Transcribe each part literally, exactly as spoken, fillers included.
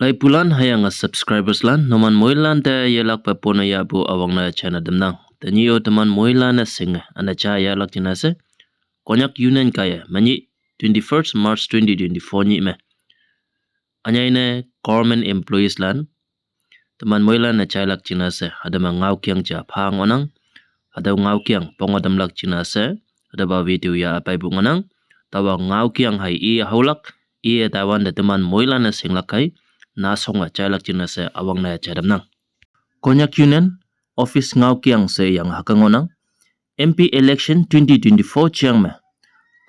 Laipulan hüyange subscribers lan, numan moilan te yelakpe pone yahpu üwangne china tamnang. Tenyih-o teman moilan-e shinge üne ja yahlak jingne she Konyak Union kaiye menyih twenty-first March twenty twenty-four nyih me ünyei ne government employees lan teman moilan-e jailak jingne she hatüo me ngaokeng ja pha ngohnang. Hatüo ngaokeng ponge tamlak jingne she hatüopa video yah peipu ngohnang. Taowa ngaokeng hei i haolak, iye taiwante teman moilan-e shinglak kei, nashonge jailak jingne she üwangne ja tamnang. Konyak Union office ngaokeng she yange hüke ngohnang: M P election twenty twenty-four jeng me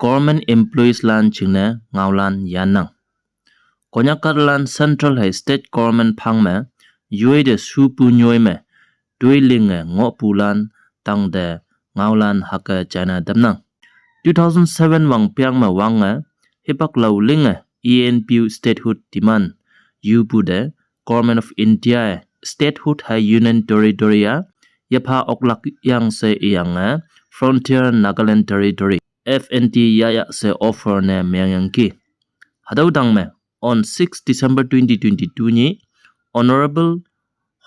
government employees lan jingne ngaolan yannang. Konyak kahtalan central hei state government phang me yoi te shupu nyoi me toi linge ngohpulan tangte ngaolan hüke china tamnang. Two thousand seven wangpeng me wange hipak lao linge E N P O statehood demand yupu te Government of India-e statehood hei Union Territory-a yepha oklak yang she iyange Frontier Nagaland Territory, F N T, yahya she offer ne mengyangki. Hatüo tangme on six December twenty twenty-two nyih Honorable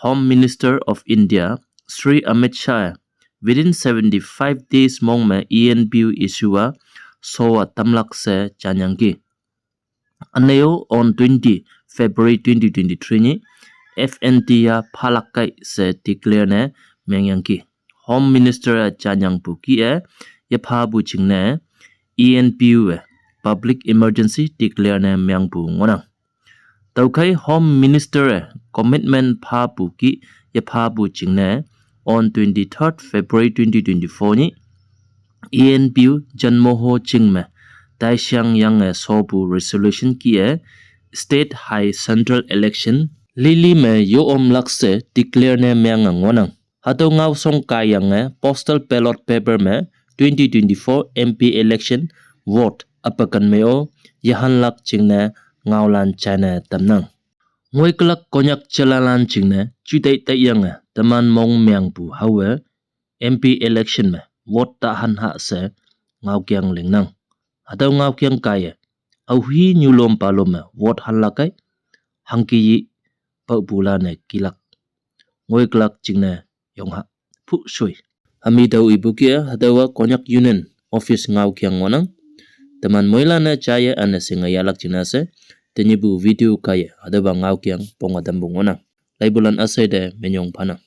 Home Minister of India Shri Amit Shah-e within seventy-five days mong me E N P O issue-a showa tamlak she janyangki. Üne-o on twenty February twenty twenty-three nyih F N T-a phalak kei she declare ne mengyangki. Home Minister-e janyangpu kih-e yephapu jingne E N P O-e public emergency declare ne mengpu ngohnang. Tüokhei Home Minister-e commitment phapu kih yephapu jingne on twenty-third February twenty twenty-four nyih E N P O Janmoho ching me taishang yange shopu resolution kih-e state hei central election lili me yo omlak she declare ne menge ngohnang. Hatüo ngaoshong kaiyange postal ballot paper me twenty twenty-four M P election vote üpaken me-o yehanlak jingne ngaolan china tamnang. Ngoikülak Konyak jalalan jingne jutai taiyange teman mong mengpu haowe M P election me vote tahan ha she ngaokeng lingnang. Hatüo ngaokeng kaiye aohi nyulom palom me vote hanlak kei, hangke yi paopulan-e kilak. Ngoikülak jingne yongha phushoi. Hami tao ipu kih-e hatüowa Konyak Union office ngaokeng ngohnang. Teman moilan-e jaiye üne shinge yahlak jingne she tenyihpu video kaiye hatüopa ngaokeng ponge tampu ngohnang. Laipulan üshei te minyong phanang.